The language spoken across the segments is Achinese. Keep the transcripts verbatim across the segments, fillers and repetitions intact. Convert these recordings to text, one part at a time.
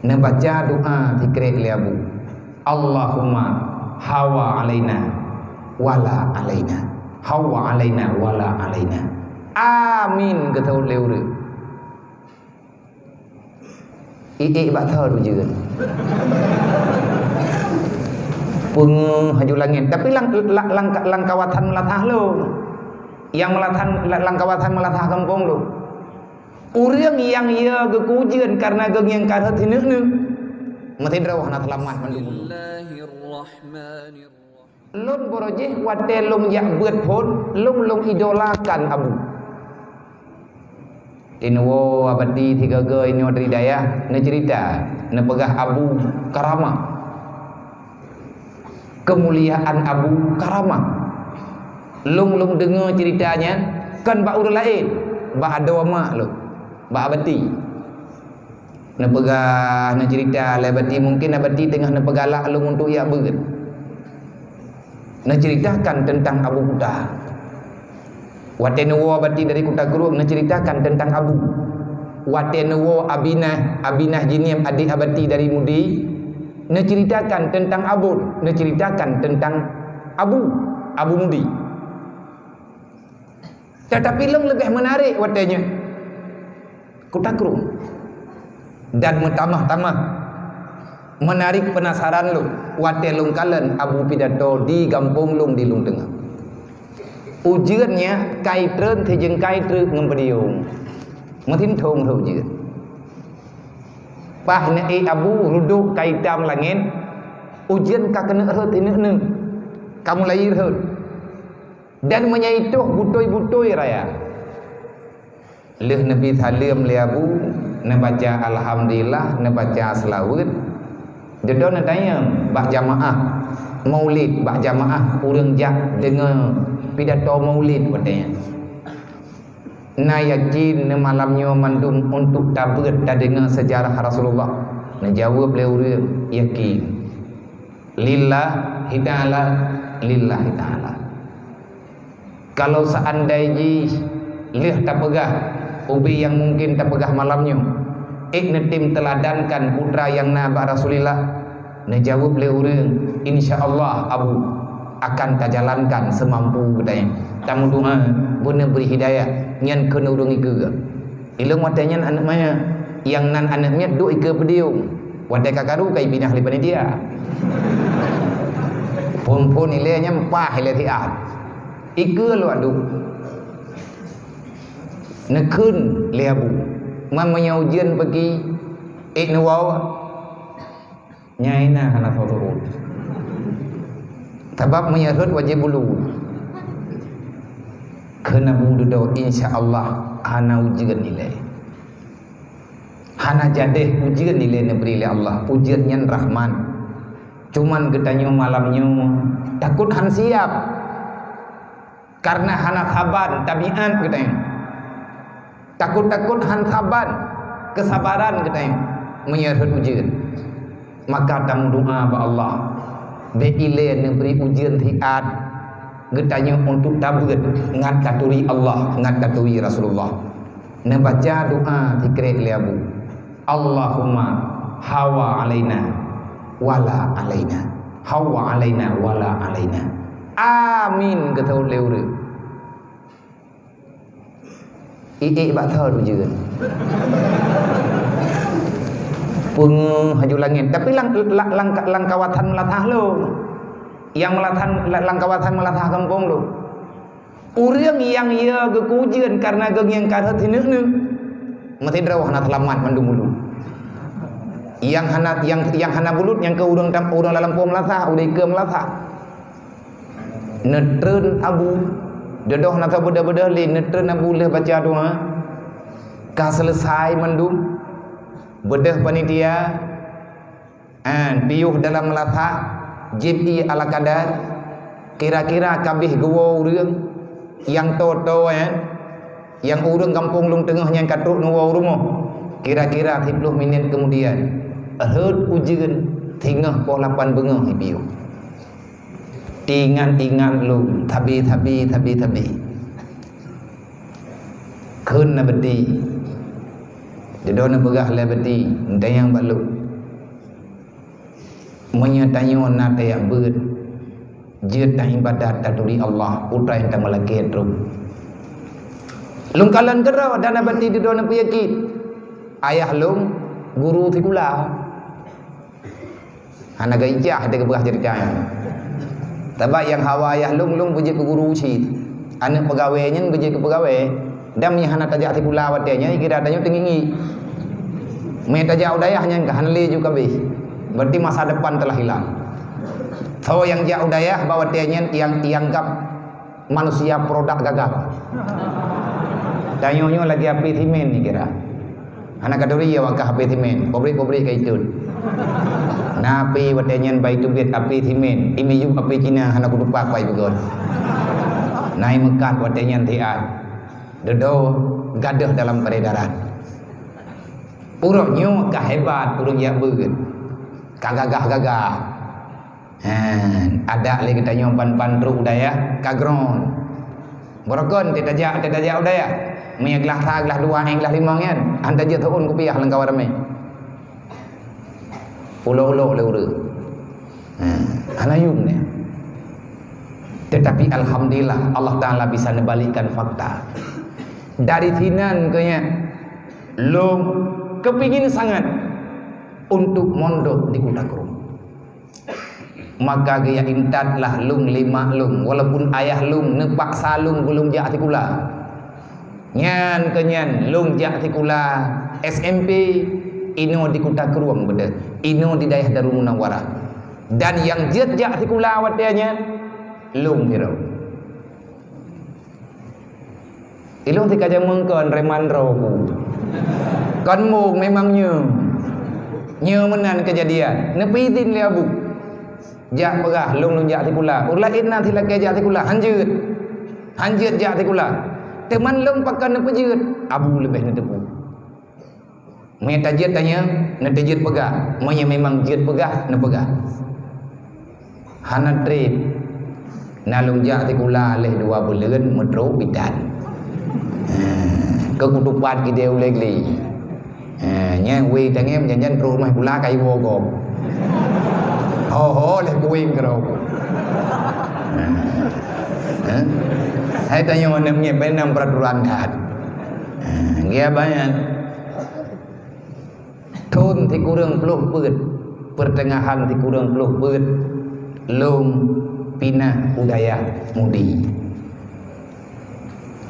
Neubaca doa sikrek lé Abu. Allahumma hawa alaina wala alaina. Hawa alaina wala alaina. Amin, geuteuôt lé ureuëng. Iék bak thon ujeuen. Peungeuh haju langét. Tapi lam, lam, lam, lam kawasan meulasah lom. Nyang meulasah, lam kawasan meulasah gampông lom. Ureuëng nyang yö geukujeuen kareuna geungieng ka rhot sineuk-neuk, meusidroe hana seulamat mandum. Bismillahirrahmanirrahim. Lôn barô jih watée lôn jak beuet phon, lôn, lôn idolakan Abu. Tinwoe abati sigoe-goe inoe dari dayah neuceurita, neupeugah Abu karamah. Keumuliaan Abu karamah. Lôn, lôn deungoe ceurita nyan kon bak ureuëng laén, bak adoe mak lôn, bak abati. Neupeugah, neuceurita lé abati, mungken abati teungoh neupeugalak lôn untuk jak beuet. Neuceuritakan teuntang Abu Kuta. Watée neuwoe abati dari Kuta Krueng, neuceuritakan teuntang Abu. Watée neuwoe Abinah, Abinah Jinim, adék abati dari Mudi, neuceuritakan teuntang Abu, neuceuritakan teuntang Abu, Abu Mudi. Tetapi lôn leubeh meunarék watée nyoe Kuta Krueng. Dan meutamah-tamah meunarék peunasaran lôn watée lôn kalon Abu pidato di gampông lôn di Lueng Teungoh. Ujeuen nyan ka itreun sijeungkai treuk ngon podium. Meusinthong rhot ujeuen. Paih neuék Abu rudok ka itam langét, ujeuen ka keuneuk rhot sineuk-neuk. Ka mulai rhot. Dan meunyoe itoh butôi-butôi raya. Lheueh neubi saleuem lé Abu, neubaca alhamdulillah, neubaca seulaweuet, dudoe neutanyong bak jamaah maulid, bak jamaah ureuëng jak deungoe pidato maulid watée nyan. Na yakin neumalam nyoe mandum untuk tabeuet tadeungoe seujarah Rasulullah? Neujaweueb lé ureuëng, yakin. Lillahi ta'ala, lillahi ta'ala. Kalau seandai jih lheueh tapeugah ubé nyang mungken tapeugah malam nyoe, ék neutem teuladankan putra nyang na bak Rasulillah, neujaweueb lé ureuëng, "Insya Allah, Abu, akan tajalankan seumampu geutanyoe. Tameudoa beuneubri hidayah nyan keu ureuëng ikeue." Ilong watée nyan aneuëk manyak, nyang nan aneuëk miet duek ikeue podium. Watée ka karu ka ipinah lé panitia. Phon-phon ilée nyan pah ilée siat. Ikeue lôn duek. Neukheun lé Abu, "Man meunyoe ujeuen peuki ék neuwoe?" Nyai na hana soe turot. Sabab meunyoe rhot wajéb bulu. Kheun Abu dudoe, "Insya Allah hana ujeuen ilée. Hana jadeh ujeuen ilée neubri lé Allah. Ujeuen nyan rahmat. Cuman geutanyoe malam nyoe takot han siab." Kareuna hana saban tabiat geutanyoe. Takot-takot han saban keusabaran geutanyoe meunyoe rhot ujeuen. Maka tameudoa bak Allah, bék ilée neubri ujeuen siat geutanyoe untuk tabeuet ngat taturi Allah, ngat taturi Rasulullah. Neubaca doa sikrek lé Abu. Allahumma hawa alaina wala alaina. Hawa alaina wala alaina. Amin, geuteuôt lé ureuëng. Iék bak thon ujeuen. Peungeuh haju langét. Tapi lam, lam, lam, lam kawasan meulasah lom. Nyang meulasah, lam kawasan meulasah gampông lom. Ureuëng nyang yö geukujeuen kareuna geungieng ka rhot sineuk-neuk, meusidroe hana seulamat mandum bulut. Nyang hana, nyang, nyang hana bulut nyang keu ureuëng tam, ureuëng lam gampông meulasah, udeb keu meulasah. Neutreun Abu, dudoe hana sabeudôh-beudôh lé, neutreun Abu lheueh baca doa. Ka seuleusai mandum, beudôh panitia, An, piôh dalam meulasah, jieb ié ala kadar, kira-kira ka abéh geuwoe ureuëng nyang toe-toe, eh, nyang ureuëng gampông Lueng Teungoh nyang ka trok neuwoe u rumoh, kira-kira siplôh minét keumudian, rhot ujeuen singoh poh lapan beungoh ipiôh. Ingat-ingat lom, sabe-sabe, sabe-sabe. Kheun na beuti. Dudoe neupeugah lé beuti, dayang bak lôn. Meunyoe tanyoe na tajak beuet, jeuet taibadat taturi Allah, peue nyang tameulakée trok. Lôn kalon keudroe dan abati dudoe neupeuyakét. Ayah lôn guru sikula. Hana geuicah teukeubah ceurita nyan. Sabab nyang hawa ayah lôn, lôn beujeuet keu guru cit. Aneuëk peugawée nyan beujeuet keu peugawée. Dan meunyoe hana tajak sikula watée nyan, kira tanyoe teungingi. Meunyoe tajak u dayah nyan ka hana lé ju kabeh. Berarti masa depan telah hilang. Soe nyang jak u dayah bak watée nyan nyang ianggap manusia produk gagal. Tanyoe nyoe lagée apé simen dikira. Hana katuri ya wakah apé simen, pabrik-pabrik ka itut. Na apé watée nyan bai teubiet apé simen, imiyup apé Cina hana kutupak bai beugöt. Na imeukat watée nyan siat. Dudoe gadôh dalam peredaran. Uroe nyoe ka hebat ureuëng jak beuet. Ka gagah-gagah. Ha, adak lé geutanyoe ban-ban trok u dayah ka gron. Beurokon teutajak, teutajak u dayah. Meunyoe glah sa, glah dua, eh, glah limong nyan, han tajeuet seuôn kupiah lam kawan ramé. Ulok-ulok lé ureuëng. Ha, hana yum nyan. Tetapi alhamdulillah Allah Taala bisa neubalikkan fakta. Dari sinan keu nyan lôn keupingin sangat untuk mondok di Kuta Krueng. Maka geujak intat lah lôn lé mak lôn, walaupun ayah lôn neupaksa lôn beulôn jak sikula. Nyan keu nyan lôn jak sikula S M P inoe di Kuta Krueng beudeuh, inoe di dayah Darul Munawwarah. Dan nyang jeuet jak sikula watée nyan lôn sidroe. Ilôn sikajameung kon reman droe ku. Kon mong memang nyoe. Nyoe meunan keujadian. Neupeuzin lé abu. Jak peugah lôn, lôn jak sikula. Ureuëng laén na silakée jak sikula. Han jeuet. Han jeuet jak sikula. Teuma lôn pakon neupeujeuet. Abu leubeh neuteupeue. Meunyoe tajeuet tanyoe, neuteujeuet peugah. Meunyoe memang jeuet peugah, neupeugah. Hana treb. Na lôn jak sikula lheueh dua buleuen meutrok bidan. Ha, keu kutupat kidée ulée glé. Ha, nyan wé tangieng janjan trok rumoh sikula ka iwoe gob. Ho-ho lheueh kuweng keudroe. Ha. Ha? Hai tanyoe aneuk miet, bak na peraturan that. Ha, geubanyak. Thon sikureueng ploh peuet, peuteungahan sikureueng ploh peuet, lôn pinah u dayah Mudi.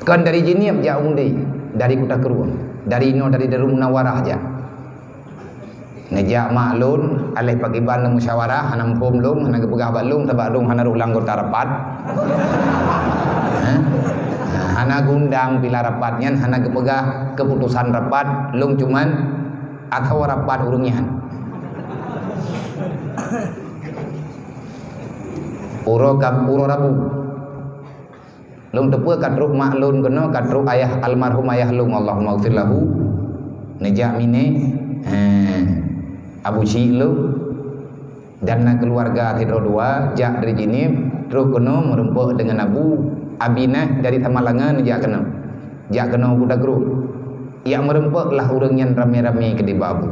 Kon dari Jeunieb jak u Mudi, dari Kuta Krueng, dari inoe dari Darul Munawwarah jak. Neujak mak lôn, aléh pakriban neumusyawarah, hana muphom lôn, hana geupeugah bak lôn, sabab lôn hana rôh lam anggota rapat. Hah? Hana geuundang bila rapat nyan, hana geupeugah keuputosan rapat, lôn cuman atau rapat ureuëng nyan. Uroe Kab-, uroe Rabu. Lôn teupeue ka trok mak lôn keunoe, ka trok ayah, almarhum ayah lôn, Allahumma ghfir lahu, neujak miné, eh, Abu Syik lôn. Dan na keuluwarga sidroe dua jak dari Jeunieb trok keunoe meureumpok deungon Abu Abinah dari Samalanga neujak keunoe. Jak keunoe Kuta Krueng. Jak meureumpok lah ureuëng nyan ramé-ramé keudeh bak Abu.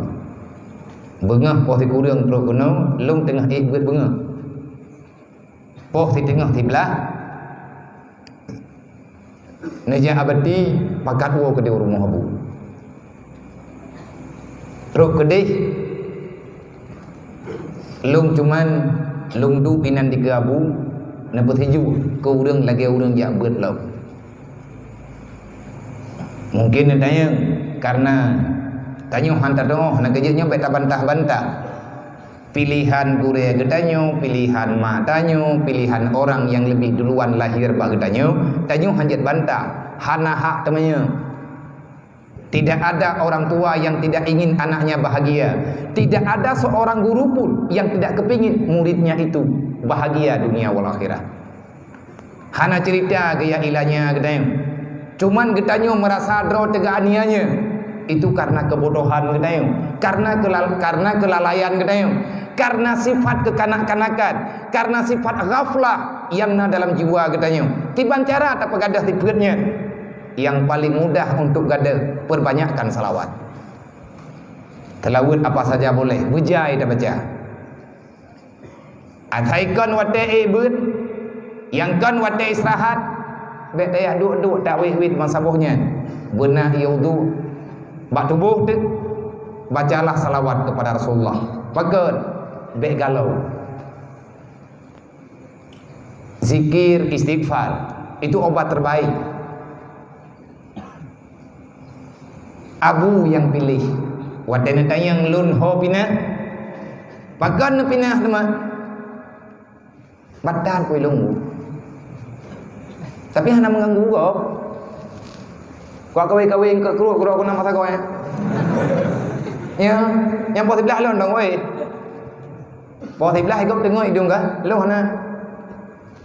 Beungoh poh sikureueng trok keunoe, lôn teungoh ék beuet beungoh. Poh siteungoh siblaih, neujak Abati pakat woe keudeh u rumoh Abu. Trok keudeh, lôn cuman lôn duek inan dikeue Abu, neupeusijeuek keu ureuëng lagée ureuëng jak beuet lom. Mungkin neutanyong, karena tanyoe han tadeungoe, hana keujeuet nyoe bék tabantah-bantah. Pilihan gurée geutanyoe, pilihan mak tanyoe, pilihan orang yang lebih duluan lahir bak geutanyoe, tanyoe han jeuet bantah, hana hak teumanyong. Tidak ada orang tua yang tidak ingin anaknya bahagia. Tidak ada seorang guru pun yang tidak kepingin muridnya itu bahagia dunia wal akhirah. Hana cerita geuya ilanya geutanyoe. Cuman geutanyoe merasa droe teuga aniaya. Itu karena kebodohan geutanyoe, karena kelal-, karena kelalaian geutanyoe, karena sifat kekanak-kanakan, karena sifat ghaflah yang na dalam jiwa geutanyoe. Kiban cara tapeugadôh sifeuet nyan? Yang paling mudah untuk gadôh, perbanyakkan salawat. Salawat apa saja boleh, beujai tabaca. Asai kon watée ék beuet, nyang kon watée istirahat, bék tajak duek-duek tawiet-wiet bansaboh nyan. Beuna ie udue, bak tuboh teuk, bacalah salawat kepada Rasulullah. Pakon? Bék galom. Zikir, istighfar, itu obat terbaik. Abu nyang piléh. Watée neutanyong lôn ho pinah, pakon neupinah teuma? Batal ku ilong bu. Tapi hana meuganggu gob. Kau kawin-kawin ke kru kru aku nama sagoe. Ya, nyang poh siblah lôn dong weh. Poh siblah ikut tengok idung kah? Lôn hana.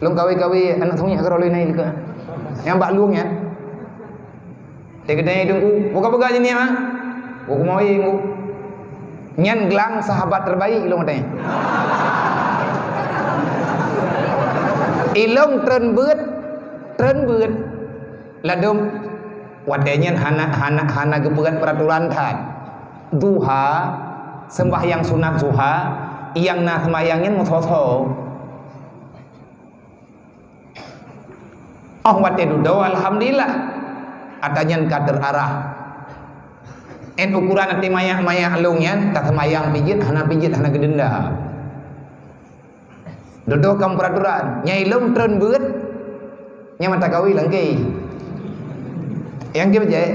Lôn kawin-kawin anak sunyi ke rolin naik ke. Nyang bak lueng ya. Teukeudeh idungku, buka-buka jeunieh mah. Buku mawi ku. Nyan gelang sahabat terbaik ilong watée. Ilong treun beuet, treun beuet. Ladom watée nyan hana hana hana geupeugét peraturan that. Duha, sembahyang sunat duha, nyang na sembahyang nyan meusoe-soe. Oh watée dudoe alhamdulillah. Ata nyan ka terarah. En ukuran até mayak-mayak lông nyan, taseumayang pijit hana pijit hana geudenda. Dudoe kam peraturan. Nyai lông treun beuet. Nyang mata kawi langkée. Nyang ke bejai.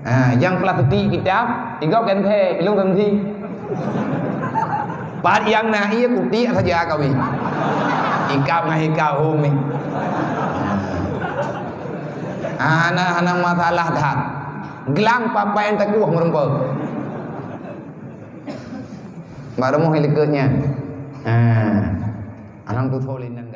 Ha, nyang pelah peuti kitab, igop kan phe, ilong kan si. Pat nyang na iya kutik saja kawin. Ikap ngai ikap hom ni. Ana ana masalah that. Gelang papai yang takuh meureumpok. Baru moh likutnya. Ha. Anang tu solinan.